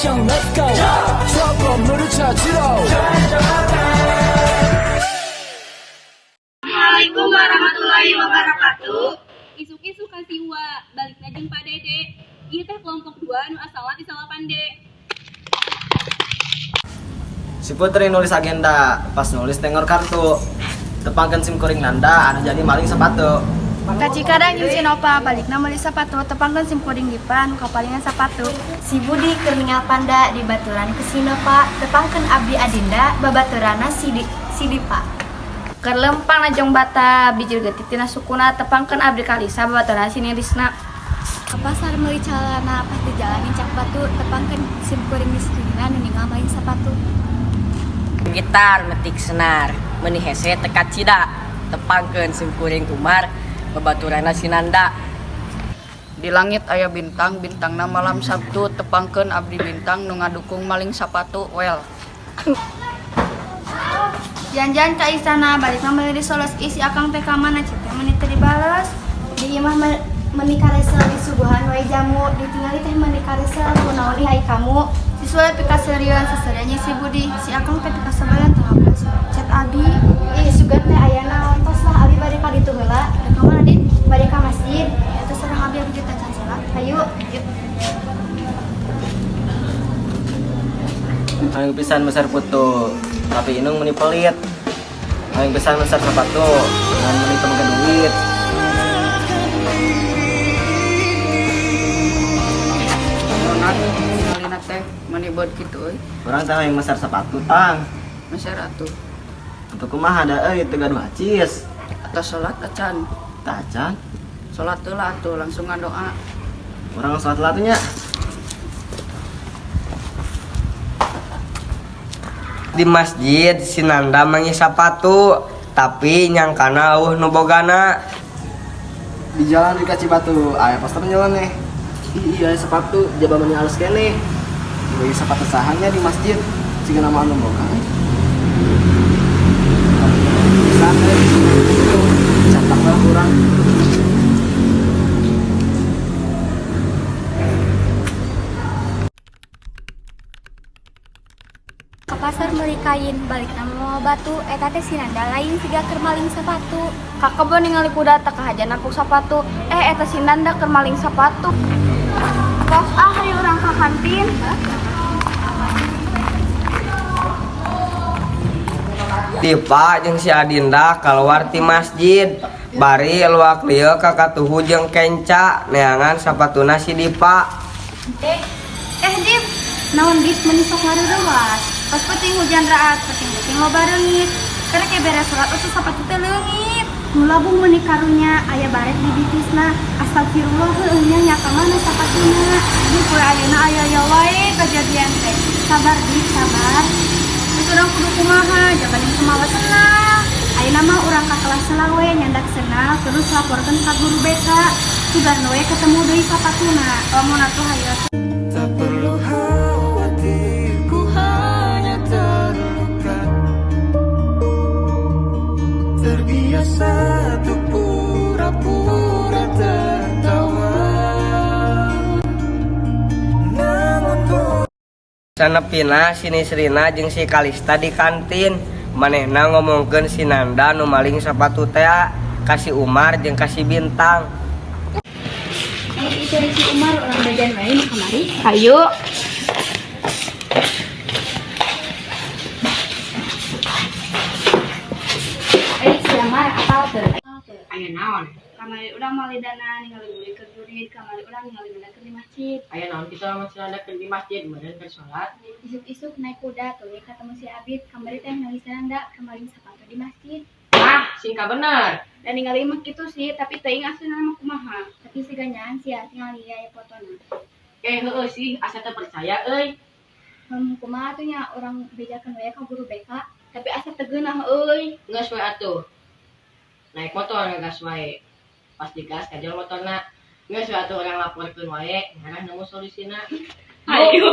想 Let's go trouble 너를 찾으러. Assalamualaikum warahmatullahi wabarakatuh. Isuk-isuk ka si Uwa, balikna jeung Pak Dede. Ieu teh kelompok 2 nu asalna ti 8D. Si Putri nulis agenda, pas nulis tengor kartu. Tepangkeun sim kuring Nanda, anu jadi maling sepatu. Ka Cikarang jeung si Nova balikna meuli sapatu, tepangkeun sim kuring Dipa anu kapalingan sapatu. Si Budi keur ningal panda dibaturan ku si Nova, tepangkeun abdi Adinda babaturanna si Dipa. Keur lempang najong bata abdi jirgeutik tina sukuna, tepangkeun abdi Kalisa babaturanna si Nirisna. Ke pasar meuli calana, pas di jalan nincak batu, tepangkeun sim kuring Nisrina nu ningal maling sapatu. Gitar metik senar meni hese teu kacida, tepangkeun sim kuring Umar babaturanna si Nanda. Di langit aya bintang, bintangna malam Sabtu, tepangkeun abdi Bintang nu ngadukung maling sapatu well. Jalan-jalan ka istana balikna meuli risoles, ih si Akang teh ka mana, chat teh meni teu dibales. Di imah meni karesel, disuguhan wae jamu, ditingali teh meni karesel, kunaon ih ai kamu. Si Sule pikaseurieun, seserian si Budi, si Akang teh pikasebelan teu ngabales chat abi. Ih, sugan teh aya naon, tos lah, abi bade ka ditu heula. Rek ka mana, Din? Bade ka masjid. Ya teh sareng abi, abi ge tacan salat. Hayu. Hayang pisan meser putu, tapi indung meni pelit. Hayang pisan meser sepatu, ngan meni teu megang duit. Ronat ningalina teh meni beut kitu euy. Urang teh hayang meser sepatu, Tang. Meser atuh. Untuk kumaha da euy teu gaduh acis. Atos salat acan? Tah acan. Salat heula atuh, langsung ngadoa. Urang salat lah atuh nya. Di masjid si Nanda manggih sapatu, tapi nyangkana euweuh nu bogana. Di jalan di Cibatu, aya poster nyeleneh. Ih, iya sepatu, jaba meni alus keneh. Bagi sepatu sahanya di masjid, siga nama anu boga. Pisan euy, cantak lah urang. Ke pasar meuli kain, balikna mawa batu, eta teh si Nanda lain, siga keur maling sapatu. Ka kebon ningali kuda teu kahaja napuk sapatu, eh eta si Nanda keur maling sapatu. Tos ah, hayu urang ka kantin. Dipa jeung si Adinda keluar ti masjid bari luak lieuk ka katuhu jeung kenca neangan sapatuna si Dipa. Eh, Dip, naon, Dip, meni sok ngareureuwas? Pas peuting hujan raat, peuting-peuting loba reungit. Keur ke beres salat atuh sapatu teh leungit. Nu labuh meuni karunya, aya baret di bitisna. Astagfirullah, heueuh nya, nya ka mana sapatuna? Duh, poe ayeuna aya-aya wae kejadian teh. Sabar, Dip, sabar. Geus, urang kudu kumaha, jaban yang kumaha senang. Ayeuna mah urang ka kelas we nyandak sendal, terus laporkeun ka guru BK. Sugan we ketemu deui sapatuna. Lamun atuh, hayu. Tak perlu khawatir, ku hanya terluka. Terbiasa untuk pura-pura tertawa. Namun ku Sanepina si Nisrina jeung si Kalista di kantin, manehna ngomongkeun si Nanda nu maling sapatu tea ka si Umar jeung ka si Bintang. Itu si Umar, urang bejaan wae nu kamari. Hayu. Eh, si Umar apal teu? Aya naon? Kamari urang meuli dana ningali beli keur jurit, kamari urang ningali dana keur di masjid. Aya naon kitu lamun si Nanda keur di masjid, meureun keur salat. Isuk-isuk naik kuda tuh ketemu si Abid, kamari teh ningali si Nanda keur maling sepatu di masjid. Ah, singka bener. Dan ningali mah kitu sih, tapi teuing aslina mah kumaha. Tapi siganyaan sia tingali aya fotona. Eh, heueuh sih, asa teu percaya euy. Kumaha atuh nya, urang bejakeun we ka guru BK. Tapi asa teu geunah euy. Geus we atuh. Naik motor ngegas wae. Pas digas kajal motorna. Geus we atuh, urang laporkeun wae, ngarah nemu solusina. Hayu.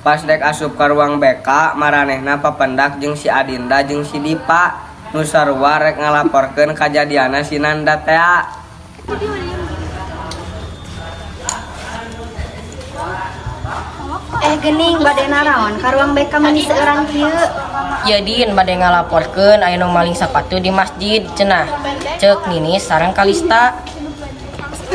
Pas dek asup ka ruang BK, maranehna papendak jeung si Adinda jeung si Dipa nu sarua rek ngalaporkeun kajadianna si Nanda tea. Eh geuning bade naraon ka ruang BK meni seueuran kieu. Ieu Din bade ngalaporkeun aya nu maling sapatu di masjid cenah. Ceuk Ninis sareng Kalista.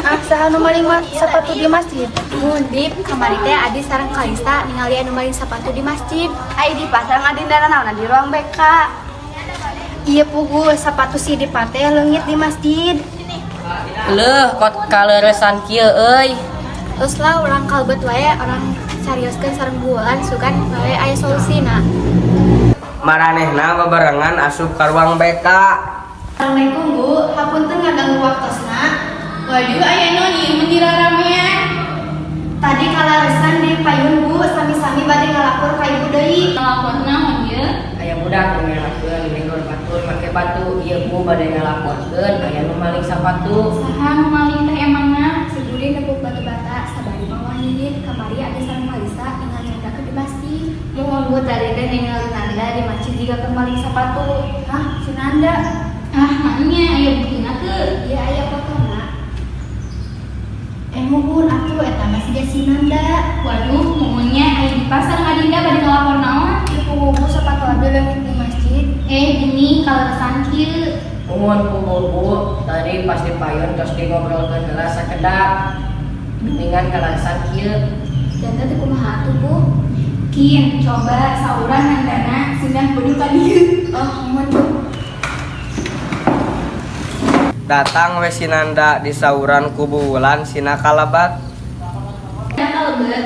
Ah, saha nu maling sapatu di masjid? Muhun Dip, kamari teh Adi sareng Kalista ningali anu maling sapatu di masjid. Ai Dipa sareng Adinda nanaonan di ruang BK? Ieu puguh sapatu si Dipa teh leungit di masjid. Leuh kot kaleuresan kieu euy. Terus lah urang kalebet wae urang carioskeun sareng Bu Wulan sugan wae aya solusina. Maranehna bebarengan asup ka ruang BK. Assalamualaikum Bu, hapunten ngaganggu waktosna. Waduh, aya naon ieu meni raramean? Tadi kaleresan di payun Bu, sami-sami bade ngalapor ka ibu deui. Ngalapor naon ieu? Aya budak nu ngelakeun nyenggol batur make batu. Ieu Bu bade ngalaporkeun aya nu maling sapatu. Saha nu maling teh emangna? Si Budi nepuk batu bata sabari mawa nyinyin kamari Adi sareng Kalista ningali Nanda ke di masjid. Muhun Bu, tadi teh ningali Nanda di masjid jiga keur maling sapatu. Hah, si Nanda? Ah, maenya aya buktina teu? Iya aya fotona. Eh muhun atuh eta mah siga si Nanda. Waduh, muhun nya aya Dipa sareng Adinda bade ngalapor naon? Ibu Bu, sepatu abdi leungit di masjid. Eh, gini kaleresan kieu. Muhun Bu, Bu, Bu, tadi pas di payun tos di ngobrolkeun heula sakedap. Geningan kaleresan kieu. Dan teh kumaha atuh Bu? Kin, coba sauran Nandana sindah kudu ka dieu. Oh, muhun Bu. Datang we si Nanda disauran ku Bu Wulan sina kalebat. Kalebet.